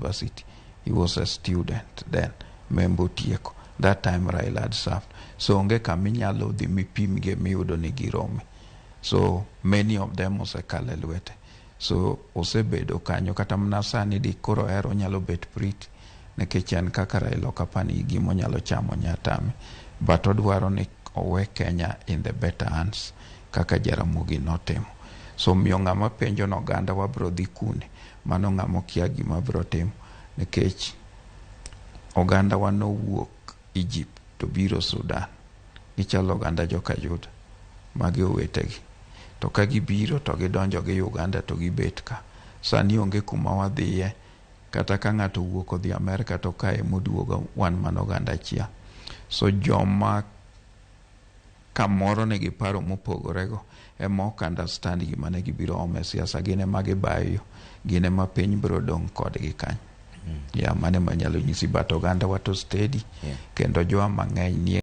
University. He was a student then, membo tieko. That time Raila had served. So onge kama inyalo dhi mipimgie miyudo ni girome. So many of them osekalo e lwete. So osebedo kanyo kata mana sani di koro ohero onyalo bet pretty nikech en kaka Raila ok apar ni gima onyalo chamo nyatame. But odwaro ni owe Kenya in the better hands kaka Jaramogi notimo. So miyo ng'ama penjo ni oganda wa biro dhi kune, mano ng'ama okia gima biro timo nikech oganda wa nowuok Egypt to biro Sudan. Gichalo oganda joka Juda, magi owetegi. To ka gibiro to gidonjo gi Uganda to gibet ka. Sani onge kuma wadhiye kata ka ng'ato owuok odhi Amerka to kae moduogo wan mana oganda achiel. So joma kamoro nigi paro mopogore go ema ok understand gima ne gibiro omo e siasa, gin ema gibayo yo, gin ema piny biro dong' kodgi kanyo. Ya mano ema anyalo nyisi, but oganda wa to steady kendo jowa mang'eny nie.